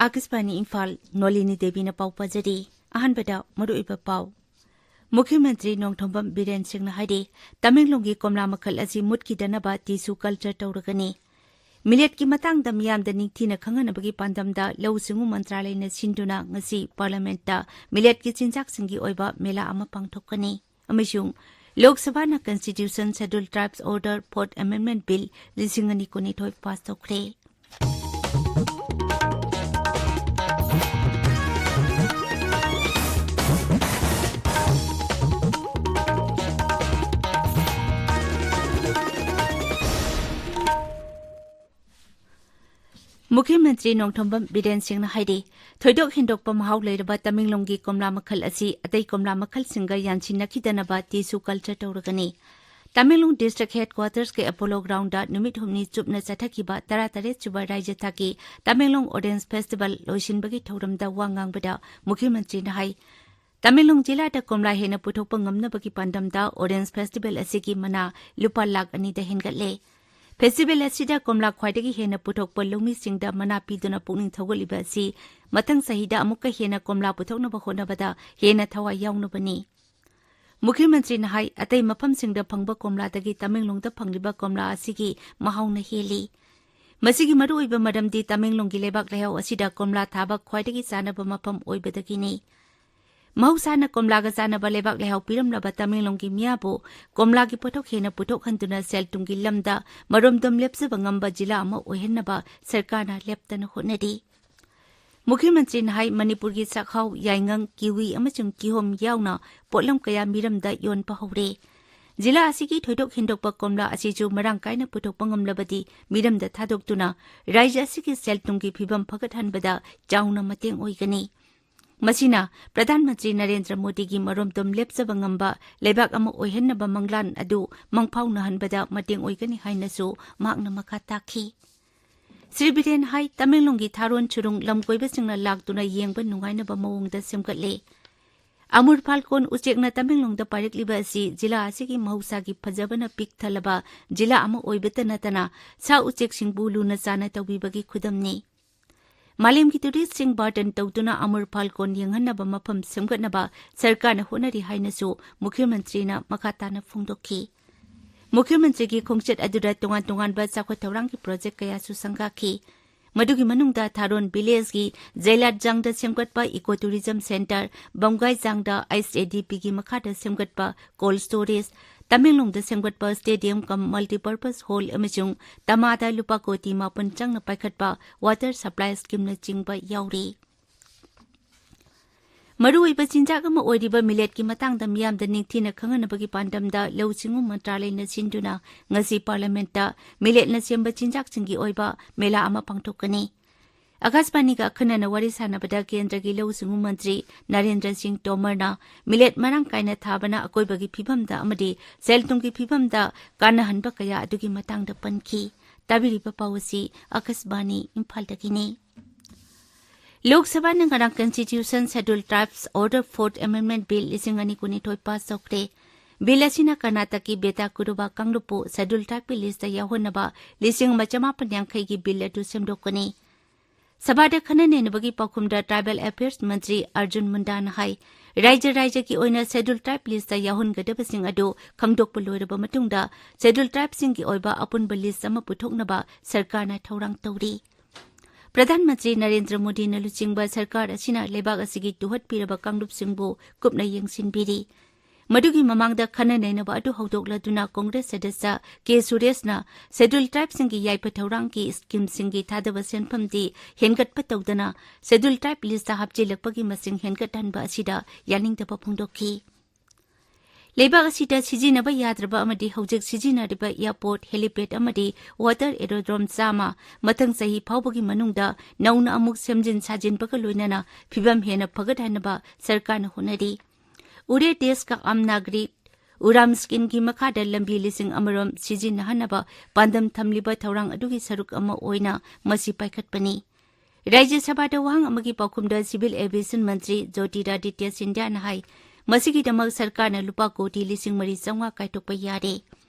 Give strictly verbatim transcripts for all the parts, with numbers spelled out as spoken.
ꯑꯥꯀꯥꯁꯕꯥꯅꯤ ꯏꯝꯐꯥꯜ, ꯅꯣꯂꯤꯅꯤ ꯗꯦꯕꯤꯅ ꯄꯥꯎ ꯄꯥꯖꯔꯤ꯫ ꯑꯍꯥꯟꯕꯗ ꯃꯔꯨꯑꯣꯏꯕ ꯄꯥꯎ꯫ ꯃꯨꯈ꯭ꯌ ꯃꯟꯇ꯭ꯔꯤ ꯅꯣꯡꯊꯣꯝꯕꯝ ꯕꯤꯔꯦꯟ ꯁꯤꯡꯅ ꯍꯥꯏꯔꯤ, ꯇꯃꯦꯡꯂꯣꯡꯒꯤ ꯀꯣꯝꯂꯥ ꯃꯈꯜ ꯑꯁꯤ ꯃꯨꯠꯈꯤꯗꯅꯕ tissue culture ꯇꯧꯔꯒꯅꯤ꯫ ꯃꯤꯂꯦꯠꯀꯤ ꯃꯇꯥꯡꯗ ꯃꯤꯌꯥꯝꯗ ꯅꯤꯡꯊꯤꯅ ꯈꯪꯍꯟꯅꯕꯒꯤ ꯄꯥꯟꯗꯝꯗ ꯂꯧꯎ ꯁꯤꯡꯎ ꯃꯟꯇ꯭ꯔꯥꯂꯌꯅ ꯁꯤꯟꯗꯨꯅ ꯉꯁꯤ ꯄꯥꯔꯂꯤꯌꯥꯃꯦꯟꯠꯇ ꯃꯤꯂꯦꯠꯀꯤ ꯆꯤꯟꯖꯥꯛꯁꯤꯡꯒꯤ ꯑꯣꯏꯕ ꯃꯦꯂꯥ ꯑꯃ ꯄꯥꯡꯊꯣꯛꯀꯅꯤ꯫ ꯑꯃꯁꯨꯡ ꯂꯣꯛ ꯁꯚꯥꯅ Constitution Scheduled Tribes Order Fourth Amendment Bill ꯂꯤꯁꯤꯡ ꯑꯅꯤ ꯀꯨꯟꯅꯤꯊꯣꯏ ꯄꯥꯁ ꯇꯧꯈ꯭ꯔꯦ꯫ ꯃꯨꯈ꯭ꯌ ꯃꯟꯇ꯭ꯔꯤ ꯅꯣꯡꯊꯣꯝꯕꯝ ꯕꯤꯔꯦꯟ ꯁꯤꯡꯅ ꯍꯥꯏꯔꯤ, ꯊꯣꯏꯗꯣꯛ ꯍꯦꯟꯗꯣꯛꯄ ꯃꯍꯥꯎ ꯂꯩꯔꯕ ꯇꯃꯦꯡꯂꯣꯡꯒꯤ ꯀꯣꯝꯂꯥ ꯃꯈꯜ ꯑꯁꯤ ꯑꯇꯩ ꯀꯣꯝꯂꯥ ꯃꯈꯜꯁꯤꯡꯒ ꯌꯥꯟꯁꯤꯟꯅꯈꯤꯗꯅꯕ tissue culture ꯇꯧꯔꯒꯅꯤ꯫ ꯇꯃꯦꯡꯂꯣꯡ district headquarters ꯀꯤ ꯑꯦꯄꯣꯂꯣ ꯒ꯭ꯔꯥꯎꯟꯗ ꯅꯨꯃꯤꯠ ꯍꯨꯝꯅꯤ ꯆꯨꯞꯅ ꯆꯠꯊꯈꯤꯕ ꯇꯔꯥꯇꯔꯦꯠ ꯁꯨꯕ ꯔꯥꯖ꯭ꯌ ꯊꯥꯛꯀꯤ ꯇꯃꯦꯡꯂꯣꯡ Orange Festival ꯂꯣꯏꯁꯤꯟꯕꯒꯤ ꯊꯧꯔꯝꯗ ꯋꯥ ꯉꯥꯡꯕꯗ ꯃꯨꯈ꯭ꯌ ꯃꯟꯇ꯭ꯔꯤꯅ ꯍꯥꯏ, ꯇꯃꯦꯡꯂꯣꯡ ꯖꯤꯂꯥꯗ ꯀꯣꯝꯂꯥ ꯍꯦꯟꯅ ꯄꯨꯊꯣꯛꯄ ꯉꯝꯅꯕꯒꯤ ꯄꯥꯟꯗꯝꯗ Orange Festival ꯑꯁꯤꯒꯤ ꯃꯅꯥ ꯂꯨꯄꯥ ꯂꯥꯈ ꯑꯅꯤꯗ ꯍꯦꯟꯒꯠꯂꯦ꯫ Festival ꯑꯁꯤꯗ ꯀꯣꯝꯂꯥ ꯈ꯭ꯋꯥꯏꯗꯒꯤ ꯍꯦꯟꯅ ꯄꯨꯊꯣꯛꯄ ꯂꯧꯃꯤꯁꯤꯡꯗ ꯃꯅꯥ ꯄꯤꯗꯨꯅ ꯄꯨꯛꯅꯤꯡ ꯊꯧꯒꯠꯂꯤꯕ ꯑꯁꯤ ꯃꯊꯪ ꯆꯍꯤꯗ ꯑꯃꯨꯛꯀ ꯍꯦꯟꯅ ꯀꯣꯝꯂꯥ ꯄꯨꯊꯣꯛꯅꯕ ꯍꯣꯠꯅꯕꯗ ꯍꯦꯟꯅ ꯊꯋꯥꯏ ꯌꯥꯎꯅꯕꯅꯤ꯫ ꯃꯨꯈ꯭ꯌ ꯃꯟꯇ꯭ꯔꯤꯅ ꯍꯥꯏ, ꯑꯇꯩ ꯃꯐꯝꯁꯤꯡꯗ ꯐꯪꯕ ꯀꯣꯝꯂꯥꯗꯒꯤ ꯇꯃꯦꯡꯂꯣꯡꯗ ꯐꯪꯂꯤꯕ ꯀꯣꯝꯂꯥ ꯑꯁꯤꯒꯤ ꯃꯍꯥꯎꯅ ꯍꯦꯜꯂꯤ꯫ ꯃꯁꯤꯒꯤ ꯃꯔꯨꯑꯣꯏꯕ ꯃꯔꯝꯗꯤ ꯇꯃꯦꯡꯂꯣꯡꯒꯤ ꯂꯩꯕꯥꯛ ꯂꯩꯍꯥꯎ ꯑꯁꯤꯗ ꯀꯣꯝꯂꯥ ꯊꯥꯕ ꯈ꯭ꯋꯥꯏꯗꯒꯤ ꯆꯥꯅꯕ ꯃꯐꯝ ꯑꯣꯏꯕꯗꯒꯤꯅꯤ꯫ ꯃꯍꯧꯁꯥꯅ ꯀꯣꯝꯂꯥꯒ ꯆꯥꯅꯕ ꯂꯩꯕꯥꯛ ꯂꯩꯍꯥꯎ ꯄꯤꯔꯝꯂꯕ ꯇꯃꯦꯡꯂꯣꯡꯒꯤ ꯃꯤꯌꯥꯕꯨ ꯀꯣꯝꯂꯥꯒꯤ ꯄꯣꯠꯊꯣꯛ ꯍꯦꯟꯅ ꯄꯨꯊꯣꯛꯍꯟꯗꯨꯅ ꯁꯦꯜ ꯊꯨꯝꯒꯤ ꯂꯝꯗ ꯃꯔꯣꯝꯗꯣꯝ ꯂꯦꯞꯆꯕ ꯉꯝꯕ ꯖꯤꯂꯥ ꯑꯃ ꯑꯣꯏꯍꯟꯅꯕ ꯁꯔꯀꯥꯔꯅ ꯂꯦꯞꯇꯅ ꯍꯣꯠꯅꯔꯤ꯫ ꯃꯨꯈ꯭ꯌ ꯃꯟꯇ꯭ꯔꯤꯅ ꯍꯥꯏ, ꯃꯅꯤꯄꯨꯔꯒꯤ ꯆꯥꯛꯍꯥꯎ, ꯌꯥꯏꯉꯪ, ꯀꯤꯋꯤ ꯑꯃꯁꯨꯡ ꯀꯤꯍꯣꯝ ꯌꯥꯎꯅ ꯄꯣꯠꯂꯝ ꯀꯌꯥ ꯃꯤꯔꯝꯗ ꯌꯣꯟꯕ ꯍꯧꯔꯦ꯫ ꯖꯤꯂꯥ ꯑꯁꯤꯒꯤ ꯊꯣꯏꯗꯣꯛ ꯍꯦꯟꯗꯣꯛꯄ ꯀꯣꯝꯂꯥ ꯑꯁꯤꯁꯨ ꯃꯔꯥꯡ ꯀꯥꯏꯅ ꯄꯨꯊꯣꯛꯄ ꯉꯝꯂꯕꯗꯤ ꯃꯤꯔꯝꯗ ꯊꯥꯗꯣꯛꯇꯨꯅ ꯔꯥꯖ꯭ꯌ ꯑꯁꯤꯒꯤ ꯁꯦꯜ ꯊꯨꯝꯒꯤ ꯐꯤꯕꯝ ꯐꯒꯠꯍꯟꯕꯗ ꯆꯥꯎꯅ ꯃꯇꯦꯡ ꯑꯣꯏꯒꯅꯤ꯫ ꯃꯁꯤꯅ ꯄ꯭ꯔꯙꯥꯟ ꯃꯟꯇ꯭ꯔꯤ ꯅꯔꯦꯟꯗ꯭ꯔ ꯃꯣꯗꯤꯒꯤ ꯃꯔꯣꯝꯗꯣꯝ ꯂꯦꯞꯆꯕ ꯉꯝꯕ ꯂꯩꯕꯥꯛ ꯑꯃ ꯑꯣꯏꯍꯟꯅꯕ ꯃꯪꯂꯥꯟ ꯑꯗꯨ ꯃꯪꯐꯥꯎꯅꯍꯟꯕꯗ ꯃꯇꯦꯡ ꯑꯣꯏꯒꯅꯤ ꯍꯥꯏꯅꯁꯨ ꯃꯍꯥꯛꯅ ꯃꯈꯥ ꯇꯥꯈꯤ꯫ ꯁ꯭ꯔꯤ ꯕꯤꯔꯦꯟ ꯍꯥꯏ, ꯇꯃꯦꯡꯂꯣꯡꯒꯤ ꯊꯥꯔꯣꯟ ꯁꯨꯔꯨꯡ ꯂꯝꯀꯣꯏꯕꯁꯤꯡꯅ ꯂꯥꯛꯇꯨꯅ ꯌꯦꯡꯕ ꯅꯨꯡꯉꯥꯏꯅꯕ ꯃꯑꯣꯡꯗ ꯁꯦꯝꯒꯠꯂꯦ꯫ ꯑꯃꯨꯔ ꯐꯥꯜꯀꯣꯟ ꯎꯆꯦꯛꯅ ꯇꯃꯦꯡꯂꯣꯡꯗ ꯄꯥꯏꯔꯛꯂꯤꯕ ꯑꯁꯤ ꯖꯤꯂꯥ ꯑꯁꯤꯒꯤ ꯃꯍꯧꯁꯥꯒꯤ ꯐꯖꯕꯅ ꯄꯤꯛ ꯊꯜꯂꯕ ꯖꯤꯂꯥ ꯑꯃ ꯑꯣꯏꯕꯇ ꯅꯠꯇꯅ ꯁꯥ ꯎꯆꯦꯛꯁꯤꯡꯕꯨ ꯂꯨꯅ ꯆꯥꯟꯅ ꯇꯧꯕꯤꯕꯒꯤ ꯈꯨꯗꯝꯅꯤ꯫ ꯃꯥꯂꯦꯝꯒꯤ ꯇꯨꯔꯤꯁꯁꯤꯡ ꯕꯥꯔꯇꯟ ꯇꯧꯗꯨꯅ ꯑꯃꯨꯔ ꯐꯥꯜꯀꯣꯟ ꯌꯦꯡꯍꯟꯅꯕ ꯃꯐꯝ ꯁꯦꯝꯒꯠꯅꯕ ꯁꯔꯀꯥꯔꯅ ꯍꯣꯠꯅꯔꯤ ꯍꯥꯏꯅꯁꯨ ꯃꯨꯈ꯭ꯌ ꯃꯟꯇ꯭ꯔꯤꯅ ꯃꯈꯥ ꯇꯥꯅ ꯐꯣꯡꯗꯣꯛꯈꯤ꯫ ꯃꯨꯈ꯭ꯌ ꯃꯟꯇ꯭ꯔꯤꯒꯤ ꯈꯣꯡꯆꯠ ꯑꯗꯨꯗ ꯇꯣꯉꯥꯟ ꯇꯣꯉꯥꯟꯕ ꯆꯥꯎꯈꯠ ꯊꯧꯔꯥꯡꯒꯤ ꯄ꯭ꯔꯣꯖꯦꯛ ꯀꯌꯥꯁꯨ ꯁꯪꯒꯥꯈꯤ꯫ ꯃꯗꯨꯒꯤ ꯃꯅꯨꯡꯗ ꯊꯥꯔꯣꯟ ꯚꯤꯂꯦꯖꯀꯤ ꯖꯩꯂꯥꯠꯖꯥꯡꯗ ꯁꯦꯝꯒꯠꯄ ꯏꯀꯣ ꯇꯨꯔꯤꯖꯝ ꯁꯦꯟꯇꯔ, ꯕꯝꯒꯥꯏꯖꯥꯡꯗ ꯑꯥꯏꯁ ꯑꯦ ꯗꯤ ꯄꯤꯒꯤ ꯃꯈꯥꯗ ꯁꯦꯝꯒꯠꯄ ꯀꯣꯜ ꯁ꯭ꯇꯣꯔꯦꯖ, ꯇꯃꯦꯡꯂꯣꯡꯗ ꯁꯦꯝꯒꯠꯄ ꯁ꯭ꯇꯦꯗꯤꯌꯝ ꯀꯝ ꯃꯜꯇꯤꯄꯔꯄꯁ ꯍꯣꯜ ꯑꯃꯁꯨꯡ ꯇꯃꯥꯗ ꯂꯨꯄꯥ ꯀꯣꯇꯤ ꯃꯥꯄꯟ ꯆꯪꯅ ꯄꯥꯏꯈꯠꯄ ꯋꯥꯇꯔ ꯁꯄ꯭ꯂꯥꯏ ꯁ꯭ꯀꯤꯝꯅꯆꯤꯡꯕ ꯌꯥꯎꯔꯤ꯫ ꯃꯔꯨꯑꯣꯏꯕ ꯆꯤꯟꯖꯥꯛ ꯑꯃ ꯑꯣꯏꯔꯤꯕ ꯃꯤꯂꯦꯠꯀꯤ ꯃꯇꯥꯡꯗ ꯃꯤꯌꯥꯝꯗ ꯅꯤꯡꯊꯤꯅ ꯈꯪꯍꯟꯅꯕꯒꯤ ꯄꯥꯟꯗꯝꯗ ꯂꯧꯎ ꯁꯤꯡꯎ ꯃꯟꯇ꯭ꯔꯥꯂꯌꯅ ꯁꯤꯟꯗꯨꯅ ꯉꯁꯤ ꯄꯥꯔꯂꯤꯌꯥꯃꯦꯟꯠꯇ ꯃꯤꯂꯦꯠꯅ ꯁꯦꯝꯕ ꯆꯤꯟꯖꯥꯛꯁꯤꯡꯒꯤ ꯑꯣꯏꯕ ꯃꯦꯂꯥ ꯑꯃ ꯄꯥꯡꯊꯣꯛꯀꯅꯤ꯫ ꯑꯀꯥꯁꯕꯥꯅꯤꯒ ꯑꯈꯟꯅꯅ ꯋꯥꯔꯤ ꯁꯥꯟꯅꯕꯗ ꯀꯦꯟꯗ꯭ꯔꯒꯤ ꯂꯧꯎ ꯁꯤꯡꯎ ꯃꯟꯇ꯭ꯔꯤ ꯅꯔꯦꯟꯗ꯭ꯔ ꯁꯤꯡ ꯇꯣꯃꯔꯅ ꯃꯤꯂꯦꯠ ꯃꯔꯥꯡ ꯀꯥꯏꯅ ꯊꯥꯕꯅ ꯑꯀꯣꯏꯕꯒꯤ ꯐꯤꯕꯝꯗ ꯑꯃꯗꯤ ꯁꯦꯜ ꯊꯨꯝꯒꯤ ꯐꯤꯕꯝꯗ ꯀꯥꯟꯅꯍꯟꯕ ꯀꯌꯥ ꯑꯗꯨꯒꯤ ꯃꯇꯥꯡꯗ ꯄꯟꯈꯤ꯫ ꯇꯥꯕꯤꯔꯤꯕ ꯄꯥꯎ ꯑꯁꯤ ꯑꯀꯥꯁꯕꯥꯅꯤ ꯏꯝꯐꯥꯜꯗꯒꯤꯅꯤ꯫ ꯂꯣꯛ ꯁꯚꯥꯅ ꯉꯔꯥꯡ Constitution Scheduled Tribes Order Fourth Amendment Bill ꯂꯤꯁꯤꯡ ꯑꯅꯤ ꯀꯨꯟꯅꯤꯊꯣꯏ ꯄꯥꯁ ꯇꯧꯈ꯭ꯔꯦ꯫ ꯕꯤꯜ ꯑꯁꯤꯅ ꯀꯔꯅꯥꯇꯀꯀꯤ ꯕꯦꯇꯥ ꯀꯨꯔꯨꯕꯥ ꯀꯥꯡꯂꯨꯞꯄꯨ ꯁꯦꯗ꯭ꯌꯨꯜ ꯇ꯭ꯔꯥꯏꯕꯀꯤ ꯂꯤꯁꯇ ꯌꯥꯎꯍꯟꯅꯕ ꯂꯤꯁꯤꯡ ꯑꯃ ꯆꯃꯥꯄꯟ ꯌꯥꯡꯈꯩꯒꯤ ꯕꯤꯜ ꯑꯗꯨ ꯁꯦꯝꯗꯣꯛꯀꯅꯤ꯫ ꯁꯚꯥꯗ ꯈꯟꯅ ꯅꯩꯅꯕꯒꯤ ꯄꯥꯎꯈꯨꯝꯗ ꯇ꯭ꯔꯥꯏꯕꯦꯜ ꯑꯦꯐꯤꯌꯔꯁ ꯃꯟꯇ꯭ꯔꯤ ꯑꯔꯖꯨꯟ ꯃꯨꯟꯗꯥꯅ ꯍꯥꯏ, ꯔꯥꯏꯖ꯭ꯌ ꯔꯥꯏꯖ꯭ꯌꯒꯤ ꯑꯣꯏꯅ ꯁꯦꯗ꯭ꯌꯨꯜ ꯇ꯭ꯔꯥꯏꯕ ꯂꯤꯁꯇ ꯌꯥꯎꯍꯟꯒꯗꯕꯁꯤꯡ ꯑꯗꯨ ꯈꯪꯗꯣꯛꯄ ꯂꯣꯏꯔꯕ ꯃꯇꯨꯡꯗ ꯁꯦꯗ꯭ꯌꯨꯜ ꯇ꯭ꯔꯥꯏꯕꯁꯤꯡꯒꯤ ꯑꯣꯏꯕ ꯑꯄꯨꯟꯕ ꯂꯤꯁ ꯑꯃ ꯄꯨꯊꯣꯛꯅꯕ ꯁꯔꯀꯥꯔꯅ ꯊꯧꯔꯥꯡ ꯇꯧꯔꯤ꯫ ꯄ꯭ꯔꯙꯥꯟ ꯃꯟꯇ꯭ꯔꯤ ꯅꯔꯦꯟꯗ꯭ꯔ ꯃꯣꯗꯤꯅ ꯂꯨꯆꯤꯡꯕ ꯁꯔꯀꯥꯔ ꯑꯁꯤꯅ ꯂꯩꯕꯥꯛ ꯑꯁꯤꯒꯤ ꯇꯨꯍꯠꯄꯤꯔꯕ ꯀꯥꯡꯂꯨꯞꯁꯤꯡꯕꯨ ꯀꯨꯞꯅ ꯌꯦꯡꯁꯤꯟꯕꯤꯔꯤ꯫ ꯃꯗꯨꯒꯤ ꯃꯃꯥꯡꯗ ꯈꯟꯅ ꯅꯩꯅꯕ ꯑꯗꯨ ꯍꯧꯗꯣꯛꯂꯗꯨꯅ ꯀꯣꯡꯒ꯭ꯔꯦꯁ ꯁꯗꯁ꯭ꯌ ꯀꯦ ꯁꯨꯔꯦꯁꯅ ꯁꯦꯗ꯭ꯌꯨꯜ ꯇ꯭ꯔꯥꯏꯕꯁꯤꯡꯒꯤ ꯌꯥꯏꯐ ꯊꯧꯔꯥꯡꯒꯤ ꯁ꯭ꯀꯤꯝꯁꯤꯡꯒꯤ ꯊꯥꯗꯕ ꯁꯦꯟꯐꯝꯗꯤ ꯍꯦꯟꯒꯠꯄ ꯇꯧꯗꯅ ꯁꯦꯗ꯭ꯌꯨꯜ ꯇ꯭ꯔꯥꯏꯕ ꯂꯤꯁꯇ ꯍꯥꯞꯆꯤꯜꯂꯛꯄꯒꯤ ꯃꯁꯤꯡ ꯍꯦꯟꯒꯠꯍꯟꯕ ꯑꯁꯤꯗ ꯌꯥꯅꯤꯡꯗꯕ ꯐꯣꯡꯗꯣꯛꯈꯤ꯫ ꯂꯩꯕꯥꯛ ꯑꯁꯤꯗ ꯁꯤꯖꯤꯟꯅꯕ ꯌꯥꯗ꯭ꯔꯕ ꯑꯃꯗꯤ ꯍꯧꯖꯤꯛ ꯁꯤꯖꯤꯟꯅꯔꯤꯕ ꯑꯦꯌꯔꯄꯣꯔꯠ, ꯍꯦꯂꯤꯄꯦꯗ ꯑꯃꯗꯤ ꯋꯥꯇꯔ ꯑꯦꯔꯣꯗ꯭ꯔꯣꯝ ꯆꯥꯝꯃ ꯃꯊꯪ ꯆꯍꯤ ꯐꯥꯎꯕꯒꯤ ꯃꯅꯨꯡꯗ ꯅꯧꯅ ꯑꯃꯨꯛ ꯁꯦꯝꯖꯤꯟ ꯁꯥꯖꯤꯟꯕꯒ ꯂꯣꯏꯅꯅ ꯐꯤꯕꯝ ꯍꯦꯟꯅ ꯐꯒꯠꯍꯟꯅꯕ ꯁꯔꯀꯥꯔꯅ ꯍꯣꯠꯅꯔꯤ꯫ ꯎꯔꯦ ꯗꯦꯁ ꯀꯥ ꯑꯥꯝ ꯅꯥꯒꯔꯤꯛ ꯎꯔꯥꯟ ꯁ꯭ꯀꯤꯝꯒꯤ ꯃꯈꯥꯗ ꯂꯝꯕꯤ ꯂꯤꯁꯤꯡ ꯑꯃꯔꯣꯝ ꯁꯤꯖꯤꯟꯅꯍꯟꯅꯕ ꯄꯥꯟꯗꯝ ꯊꯝꯂꯤꯕ ꯊꯧꯔꯥꯡ ꯑꯗꯨꯒꯤ ꯁꯔꯨꯛ ꯑꯃ ꯑꯣꯏꯅ ꯃꯁꯤ ꯄꯥꯏꯈꯠꯄꯅꯤ꯫ ꯔꯥꯖ꯭ꯌ ꯁꯚꯥꯗ ꯋꯥꯍꯪ ꯑꯃꯒꯤ ꯄꯥꯎꯈꯨꯝꯗ ꯁꯤꯚꯤꯜ ꯑꯦꯚꯤꯌꯦꯁꯟ ꯃꯟꯇ꯭ꯔꯤ ꯖꯣꯇꯤꯔꯥꯗꯤꯇ꯭ꯌ ꯁꯤꯟꯙ꯭ꯌꯥꯅ ꯍꯥꯏ, ꯃꯁꯤꯒꯤꯗꯃꯛ ꯁꯔꯀꯥꯔꯅ ꯂꯨꯄꯥ ꯀꯣꯇꯤ ꯂꯤꯁꯤꯡ ꯃꯔꯤ ꯆꯥꯝꯃꯉꯥ ꯀꯥꯏꯊꯣꯛꯄ ꯌꯥꯔꯦ꯫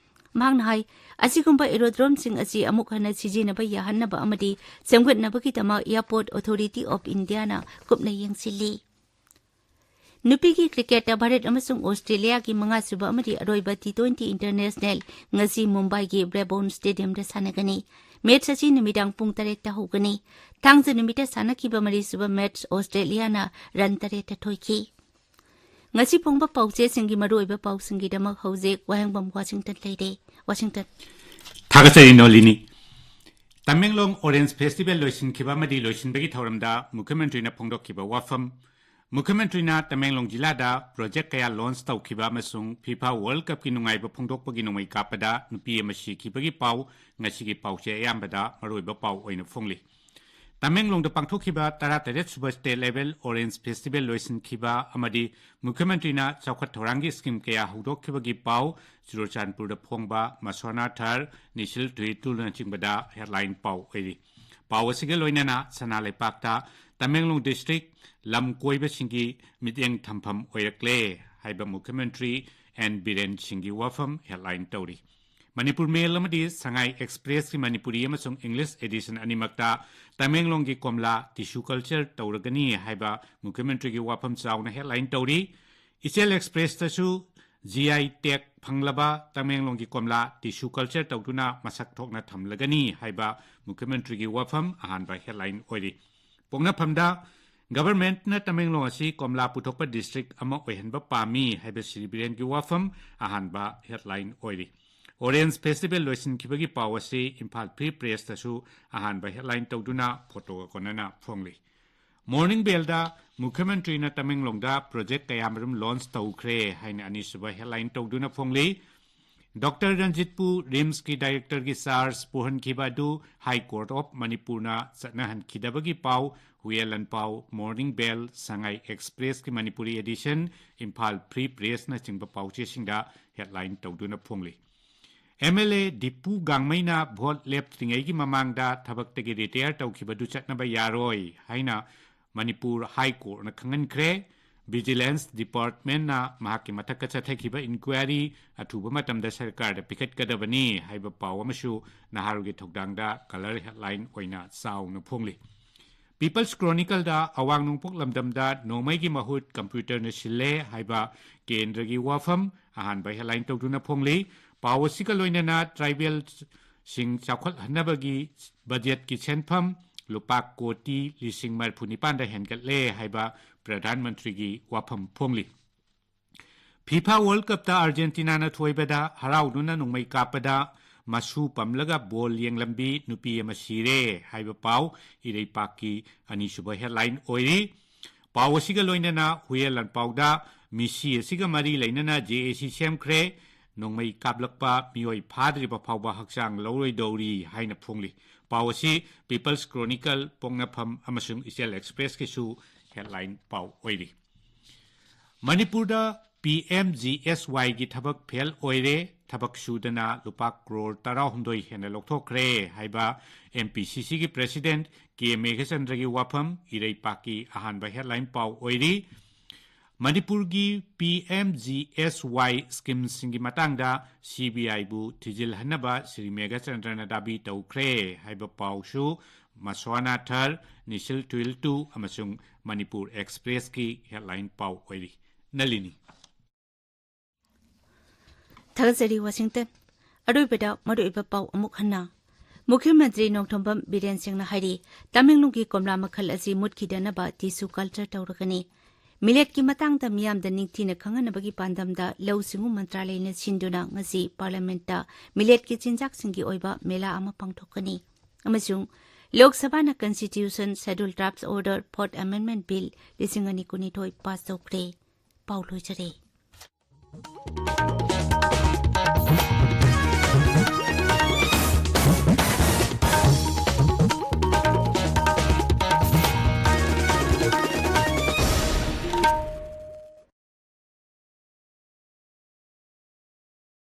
ꯃꯍꯥꯛꯅ ꯍꯥꯏ, ꯑꯁꯤꯒꯨꯝꯕ aerodromeꯁꯤꯡ ꯑꯁꯤ ꯑꯃꯨꯛ ꯍꯟꯅ ꯁꯤꯖꯤꯟꯅꯕ ꯌꯥꯍꯟꯅꯕ ꯑꯃꯗꯤ ꯁꯦꯝꯒꯠꯅꯕꯒꯤꯗꯃꯛ Airport Authority of Indiaꯅ ꯀꯨꯞꯅ ꯌꯦꯡꯁꯤꯜꯂꯤ꯫ ꯅꯨꯄꯤꯒꯤ ꯀ꯭ꯔꯤꯀꯦꯠꯇ ꯚꯥꯔꯠ ꯑꯃꯁꯨꯡ ꯑꯣꯁꯇ꯭ꯔꯦꯂꯤꯌꯥꯒꯤ ꯃꯉꯥꯁꯨꯕ ꯑꯃꯗꯤ ꯑꯔꯣꯏꯕ T twenty International ꯉꯁꯤ ꯃꯨꯝꯕꯥꯏꯒꯤ ꯕ꯭ꯔꯦꯕꯣꯟ ꯁ꯭ꯇꯦꯗꯤꯌꯝꯗ ꯁꯥꯟꯅꯒꯅꯤ꯫ ꯃꯦꯆ ꯑꯁꯤ ꯅꯨꯃꯤꯗꯥꯡ ꯄꯨꯡ ꯇꯔꯦꯠꯇ ꯍꯧꯒꯅꯤ꯫ ꯊꯥꯡꯖ ꯅꯨꯃꯤꯠꯇ ꯁꯥꯟꯅꯈꯤꯕ ꯃꯔꯤꯁꯨꯕ ꯃꯦꯆ ꯑꯣꯁꯇ꯭ꯔꯦꯂꯤꯌꯥꯅ ꯔꯟ ꯇꯔꯦꯠꯇ ꯊꯣꯏꯈꯤ꯫ ꯉꯁꯤ ꯐꯣꯡꯕ ꯄꯥꯎꯆꯦꯁꯤꯡꯒꯤ ꯃꯔꯨꯑꯣꯏꯕ ꯄꯥꯎꯁꯤꯡꯒꯤꯗꯃꯛ ꯍꯧꯖꯤꯛ ꯋꯥꯍꯦꯡꯕꯝ ꯋꯥꯁꯤꯡꯇꯟ ꯂꯩꯔꯦ꯫ ꯋꯥꯁꯤꯡꯇꯟ꯫ ꯊꯥꯒꯠꯆꯔꯤ ꯅꯣꯂꯤꯅꯤ꯫ ꯇꯃꯦꯡꯂꯣꯡ ꯑꯣꯔꯦꯟꯖ ꯐꯦꯁꯇꯤꯚꯦꯜ ꯂꯣꯏꯁꯤꯟꯈꯤꯕ ꯑꯃꯗꯤ ꯂꯣꯏꯁꯤꯟꯕꯒꯤ ꯊꯧꯔꯝꯗ ꯃꯨꯈ꯭ꯌ ꯃꯟꯇ꯭ꯔꯤꯅ ꯐꯣꯡꯗꯣꯛꯈꯤꯕ ꯋꯥꯐꯝ꯫ ꯃꯨꯈ꯭ꯌ ꯃꯟꯇ꯭ꯔꯤꯅ ꯇꯃꯦꯡꯂꯣꯡ ꯖꯤꯂꯥꯗ ꯄ꯭ꯔꯣꯖꯦꯛ ꯀꯌꯥ ꯂꯣꯟꯆ ꯇꯧꯈꯤꯕ ꯑꯃꯁꯨꯡ ꯐꯤꯐꯥ ꯋꯥꯔꯜꯗ ꯀꯞꯀꯤ ꯅꯨꯡꯉꯥꯏꯕ ꯐꯣꯡꯗꯣꯛꯄꯒꯤ ꯅꯣꯡꯃꯩ ꯀꯥꯞꯄꯗ ꯅꯨꯄꯤ ꯑꯃ ꯁꯤꯈꯤꯕꯒꯤ ꯄꯥꯎ ꯉꯁꯤꯒꯤ ꯄꯥꯎꯆꯦ ꯑꯌꯥꯝꯕꯗ ꯃꯔꯨꯑꯣꯏꯕ ꯄꯥꯎ ꯑꯣꯏꯅ ꯐꯣꯡꯂꯤ꯫ ꯇꯃꯦꯡꯂꯣꯡꯗ ꯄꯥꯡꯊꯣꯛꯈꯤꯕ ꯇꯔꯥꯇꯔꯦꯠ ꯁꯨꯕ ꯁ꯭ꯇꯦꯠ ꯂꯦꯚꯦꯜ ꯑꯣꯔꯦꯟꯖ ꯐꯦꯁꯇꯤꯚꯦꯜ ꯂꯣꯏꯁꯤꯟꯈꯤꯕ ꯑꯃꯗꯤ ꯃꯨꯈ꯭ꯌ ꯃꯟꯇ꯭ꯔꯤꯅ ꯆꯥꯎꯈꯠ ꯊꯧꯔꯥꯡꯒꯤ ꯁ꯭ꯀꯤꯝ ꯀꯌꯥ ꯍꯧꯗꯣꯛꯈꯤꯕꯒꯤ ꯄꯥꯎ ꯆꯨꯔꯆꯥꯟꯄꯨꯔꯗ ꯐꯣꯡꯕ ꯃꯁꯣꯅꯥꯊꯔ, ꯅꯤꯁꯤꯜ ꯊꯨꯏꯇꯨꯜꯅꯆꯤꯡꯕꯗ ꯍꯦꯗꯂꯥꯏꯟ ꯄꯥꯎ ꯑꯣꯏꯔꯤ꯫ ꯄꯥꯎ ꯑꯁꯤꯒ ꯂꯣꯏꯅꯅ ꯁꯅꯥ ꯂꯩꯄꯥꯛꯇ ꯇꯃꯦꯡꯂꯣꯡ ꯗꯤꯁꯇ꯭ꯔꯤꯛ ꯂꯝ ꯀꯣꯏꯕꯁꯤꯡꯒꯤ ꯃꯤꯠꯌꯦꯡ ꯊꯝꯐꯝ ꯑꯣꯏꯔꯛꯂꯦ ꯍꯥꯏꯕ ꯃꯨꯈ꯭ꯌ ꯃꯟꯇ꯭ꯔꯤ ꯑꯦꯟ ꯕꯤꯔꯦꯟ ꯁꯤꯡꯒꯤ ꯋꯥꯐꯝ ꯍꯦꯗꯂꯥꯏꯟ ꯇꯧꯔꯤ꯫ ꯃꯅꯤꯄꯨꯔ ꯃꯦꯜ ꯑꯃꯗꯤ ꯁꯉꯥꯏ ꯑꯦꯛꯁꯄ꯭ꯔꯦꯁꯀꯤ ꯃꯅꯤꯄꯨꯔꯤ ꯑꯃꯁꯨꯡ ꯏꯪꯂꯤꯁ ꯑꯦꯗꯤꯁꯟ ꯑꯅꯤꯃꯛꯇ ꯇꯃꯦꯡꯂꯣꯡꯒꯤ ꯀꯣꯝꯂꯥ ꯇꯤꯁꯨ ꯀꯜꯆꯔ ꯇꯧꯔꯒꯅꯤ ꯍꯥꯏꯕ ꯃꯨꯈ꯭ꯌ ꯃꯟꯇ꯭ꯔꯤꯒꯤ ꯋꯥꯐꯝ ꯆꯥꯎꯅ ꯍꯦꯗꯂꯥꯏꯟ ꯇꯧꯔꯤ꯫ ꯏꯆꯦꯜ ꯑꯦꯛꯁꯄ꯭ꯔꯦꯁꯇꯁꯨ G I tag ꯐꯪꯂꯕ ꯇꯃꯦꯡꯂꯣꯡꯒꯤ ꯀꯣꯝꯂꯥ ꯇꯤꯁꯨ ꯀꯜꯆꯔ ꯇꯧꯗꯨꯅ ꯃꯁꯛ ꯊꯣꯛꯅ ꯊꯝꯂꯒꯅꯤ ꯍꯥꯏꯕ ꯃꯨꯈ꯭ꯌ ꯃꯟꯇ꯭ꯔꯤꯒꯤ ꯋꯥꯐꯝ ꯑꯍꯥꯟꯕ ꯍꯦꯗꯂꯥꯏꯟ ꯑꯣꯏꯔꯤ꯫ ꯄꯣꯛꯅꯐꯝꯗ ꯒꯚꯔꯟꯃꯦꯟꯠꯅ ꯇꯃꯦꯡꯂꯣꯡ ꯑꯁꯤ ꯀꯣꯝꯂꯥ ꯄꯨꯊꯣꯛꯄ ꯗꯤꯁꯇ꯭ꯔꯤꯛ ꯑꯃ ꯑꯣꯏꯍꯟꯕ ꯄꯥꯝꯃꯤ ꯍꯥꯏꯕ ꯁ꯭ꯔꯤ ꯕꯤꯔꯦꯟꯒꯤ ꯋꯥꯐꯝ ꯑꯍꯥꯟꯕ ꯍꯦꯗꯂꯥꯏꯟ ꯑꯣꯏꯔꯤ꯫ ꯑꯣꯔꯦꯟꯖ ꯐꯦꯁꯇꯤꯚꯦꯜ ꯂꯣꯏꯁꯤꯟꯈꯤꯕꯒꯤ ꯄꯥꯎ ꯑꯁꯤ ꯏꯝꯐꯥꯜ ꯐ꯭ꯔꯤ ꯄ꯭ꯔꯦꯁꯇꯁꯨ ꯑꯍꯥꯟꯕ ꯍꯦꯗꯂꯥꯏꯟ ꯇꯧꯗꯨꯅ ꯐꯣꯇꯣꯒ ꯀꯣꯟꯅꯅ ꯐꯣꯡꯂꯤ꯫ ꯃꯣꯔꯅꯤꯡ ꯕꯦꯜꯗ ꯃꯨꯈ꯭ꯌ ꯃꯟꯇ꯭ꯔꯤꯅ ꯇꯃꯦꯡꯂꯣꯡꯗ ꯄ꯭ꯔꯣꯖꯦꯛ ꯀꯌꯥꯃꯔꯨꯝ ꯂꯣꯟꯆ ꯇꯧꯈ꯭ꯔꯦ ꯍꯥꯏꯅ ꯑꯅꯤꯁꯨꯕ ꯍꯦꯗꯂꯥꯏꯟ ꯇꯧꯗꯨꯅ ꯐꯣꯡꯂꯤ꯫ ꯗꯣꯛꯇꯔ ꯔꯟꯖꯤꯠꯄꯨ ꯔꯤꯝꯁꯀꯤ ꯗꯥꯏꯔꯦꯛꯇꯔꯒꯤ ꯆꯥꯔꯖ ꯄꯨꯍꯟꯈꯤꯕ ꯑꯗꯨ ꯍꯥꯏ ꯀꯣꯔꯠ ꯑꯣꯐ ꯃꯅꯤꯄꯨꯔꯅ ꯆꯠꯅꯍꯟꯈꯤꯗꯕꯒꯤ ꯄꯥꯎ ꯍꯨꯌꯦꯟ ꯂꯥꯟꯄꯥꯎ, ꯃꯣꯔꯅꯤꯡ ꯕꯦꯜ, ꯁꯉꯥꯏ ꯑꯦꯛꯁꯄ꯭ꯔꯦꯁꯀꯤ ꯃꯅꯤꯄꯨꯔꯤ ꯑꯦꯗꯤꯁꯟ, ꯏꯝꯐꯥꯜ ꯐ꯭ꯔꯤ ꯄ꯭ꯔꯦꯁꯅꯆꯤꯡꯕ ꯄꯥꯎꯆꯦꯁꯤꯡꯗ ꯍꯦꯗꯂꯥꯏꯟ ꯇꯧꯗꯨꯅ ꯐꯣꯡꯂꯤ꯫ ꯑꯦꯝ ꯑꯦꯜ ꯑꯦ ꯗꯤꯄꯨ ꯒꯥꯡꯃꯩꯅ ꯚꯣꯠ ꯂꯦꯞꯇ꯭ꯔꯤꯉꯩꯒꯤ ꯃꯃꯥꯡꯗ ꯊꯕꯛꯇꯒꯤ ꯔꯤꯇꯥꯌꯔ ꯇꯧꯈꯤꯕꯗꯨ ꯆꯠꯅꯕ ꯌꯥꯔꯣꯏ ꯍꯥꯏꯅ ꯃꯅꯤꯄꯨꯔ ꯍꯥꯏ ꯀꯣꯔꯠꯅ ꯈꯪꯍꯟꯈ꯭ꯔꯦ꯫ Vigilance Departmentꯅ ꯃꯍꯥꯛꯀꯤ ꯃꯊꯛꯇ ꯆꯠꯊꯈꯤꯕ inquiry ꯑꯊꯨꯕ ꯃꯇꯝꯗ ꯁꯔꯀꯥꯔꯗ ꯄꯤꯈꯠꯀꯗꯕꯅꯤ ꯍꯥꯏꯕ ꯄꯥꯎ ꯑꯃꯁꯨ ꯅꯍꯥꯔꯣꯜꯒꯤ ꯊꯧꯗꯥꯡꯗ colour headline ꯑꯣꯏꯅ ꯆꯥꯎꯅ ꯐꯣꯡꯂꯤ꯫ People's Chronicleꯗ ꯑꯋꯥꯡ ꯅꯣꯡꯄꯣꯛ ꯂꯝꯗꯝꯗ ꯅꯣꯡꯃꯩꯒꯤ ꯃꯍꯨꯠ computerꯅ ꯁꯤꯜꯂꯦ ꯍꯥꯏꯕ ꯀꯦꯟꯗ꯭ꯔꯒꯤ ꯋꯥꯐꯝ ꯑꯍꯥꯟꯕ headline ꯇꯧꯗꯨꯅ ꯐꯣꯡꯂꯤ꯫ ꯄꯥꯎ ꯑꯁꯤꯒ ꯂꯣꯏꯅꯅ tribal ꯁꯤꯡ ꯆꯥꯎꯈꯠꯍꯟꯅꯕꯒꯤ ꯕꯖꯦꯠꯀꯤ ꯁꯦꯟꯐꯝ ꯂꯨꯄꯥ ꯀꯣꯇꯤ ꯂꯤꯁꯤꯡ ꯃꯔꯤꯐꯨ ꯅꯤꯄꯥꯟꯗ ꯍꯦꯟꯒꯠꯂꯦ ꯍꯥꯏꯕ ꯄ꯭ꯔꯙꯥꯟ ꯃꯟꯇ꯭ꯔꯤꯒꯤ ꯋꯥꯐꯝ ꯐꯣꯡꯂꯤ꯫ FIFA World Cupꯇ ꯑꯥꯔꯖꯦꯟꯇꯤꯅꯥꯅ ꯊꯣꯏꯕꯗ ꯍꯔꯥꯎꯗꯨꯅ ꯅꯣꯡꯃꯩ ꯀꯥꯞꯄꯗ ꯃꯁꯨ ꯄꯝꯂꯒ ꯕꯣꯜ ꯌꯦꯡꯂꯝꯕꯤ ꯅꯨꯄꯤ ꯑꯃ ꯁꯤꯔꯦ ꯍꯥꯏꯕ ꯄꯥꯎ ꯏꯔꯩꯄꯥꯛꯀꯤ ꯑꯅꯤꯁꯨꯕ headline ꯑꯣꯏꯔꯤ꯫ ꯄꯥꯎ ꯑꯁꯤꯒ ꯂꯣꯏꯅꯅ ꯍꯨꯏꯌꯦꯟ ꯂꯥꯟꯄꯥꯎꯗ ꯃꯤꯁꯤ ꯑꯁꯤꯒ ꯃꯔꯤ ꯂꯩꯅꯅ JAC ꯁꯦꯝꯈ꯭ꯔꯦ, ꯅꯣꯡꯃꯩ ꯀꯥꯞꯂꯛꯄ ꯃꯤꯑꯣꯏ ꯐꯥꯗ꯭ꯔꯤꯕ ꯐꯥꯎꯕ ꯍꯛꯆꯥꯡ ꯂꯧꯔꯣꯏꯗꯧꯔꯤ ꯍꯥꯏꯅ ꯐꯣꯡꯂꯤ꯫ ꯄꯥꯎ ꯑꯁꯤ People's Chronicle, ꯄꯣꯛꯅꯐꯝ ꯑꯃꯁꯨꯡ ꯏꯆꯦꯜ Expressꯀꯤꯁꯨ headline ꯄꯥꯎ ꯑꯣꯏꯔꯤ꯫ ꯃꯅꯤꯄꯨꯔꯗ PMGSYꯒꯤ ꯊꯕꯛ fail ꯑꯣꯏꯔꯦ, ꯊꯕꯛ ꯁꯨꯗꯅ ꯂꯨꯄꯥ ꯀ꯭ꯔꯣꯔ ꯇꯔꯥꯍꯨꯝꯗꯣꯏ ꯍꯦꯟꯅ ꯂꯧꯊꯣꯛꯈ꯭ꯔꯦ ꯍꯥꯏꯕ MPCCꯒꯤ president K ꯃꯦꯘꯆꯟꯗ꯭ꯔꯒꯤ ꯋꯥꯐꯝ ꯏꯔꯩꯄꯥꯛꯀꯤ ꯑꯍꯥꯟꯕ headline ꯄꯥꯎ ꯑꯣꯏꯔꯤ꯫ ꯃꯅꯤꯄꯨꯔꯒꯤ PMGSY schemeꯁꯤꯡꯒꯤ ꯃꯇꯥꯡꯗ CBIꯕꯨ ꯊꯤꯖꯤꯜꯍꯟꯅꯕ ꯁ꯭ꯔꯤ ꯃꯦꯘꯆꯟꯗ꯭ꯔꯅ ꯗꯥꯕꯤ ꯇꯧꯈ꯭ꯔꯦ ꯍꯥꯏꯕ ꯄꯥꯎꯁꯨ ꯃꯁ꯭ꯋꯥꯅꯥꯊꯔ, ꯅꯤꯁꯤꯜ ꯇꯨꯏꯜꯇꯨ ꯑꯃꯁꯨꯡ ꯃꯅꯤꯄꯨꯔ Expressꯀꯤ headline ꯄꯥꯎ ꯑꯣꯏꯔꯤ꯫ ꯅꯂꯤꯅꯤ꯫ ꯊꯥꯒꯠꯆꯔꯤ ꯋꯥꯁꯤꯡꯇꯟ꯫ ꯑꯔꯣꯏꯕꯗ ꯃꯔꯨꯑꯣꯏꯕ ꯄꯥꯎ ꯑꯃꯨꯛ ꯍꯟꯅ꯫ ꯃꯨꯈ꯭ꯌ ꯃꯟꯇ꯭ꯔꯤ ꯅꯣꯡꯊꯣꯝꯕꯝ ꯕꯤꯔꯦꯟ ꯁꯤꯡꯅ ꯍꯥꯏꯔꯤ, ꯇꯃꯦꯡꯂꯣꯡꯒꯤ ꯀꯣꯝꯂꯥ ꯃꯈꯜ ꯑꯁꯤ ꯃꯨꯠꯈꯤꯗꯅꯕ tissue culture ꯇꯧꯔꯒꯅꯤ꯫ ꯃꯤꯂꯦꯠꯀꯤ ꯃꯇꯥꯡꯗ ꯃꯤꯌꯥꯝꯗ ꯅꯤꯡꯊꯤꯅ ꯈꯪꯍꯟꯅꯕꯒꯤ ꯄꯥꯟꯗꯝꯗ ꯂꯧꯎ ꯁꯤꯡꯎ ꯃꯟꯇ꯭ꯔꯥꯂꯌꯅ ꯁꯤꯟꯗꯨꯅ ꯉꯁꯤ ꯄꯥꯔꯂꯤꯌꯥꯃꯦꯟꯠꯇ ꯃꯤꯂꯦꯠꯀꯤ ꯆꯤꯟꯖꯥꯛꯁꯤꯡꯒꯤ ꯑꯣꯏꯕ ꯃꯦꯂꯥ ꯑꯃ ꯄꯥꯡꯊꯣꯛꯀꯅꯤ꯫ ꯑꯃꯁꯨꯡ ꯂꯣꯛ ꯁꯚꯥꯅ Constitution Scheduled Tribes Order Fourth Amendment Bill ꯂꯤꯁꯤꯡ ꯑꯅꯤ ꯀꯨꯟꯅꯤꯊꯣꯏ pass ꯇꯧꯈ꯭ꯔꯦ꯫ ꯄꯥꯎ ꯂꯣꯏꯖꯔꯦ꯫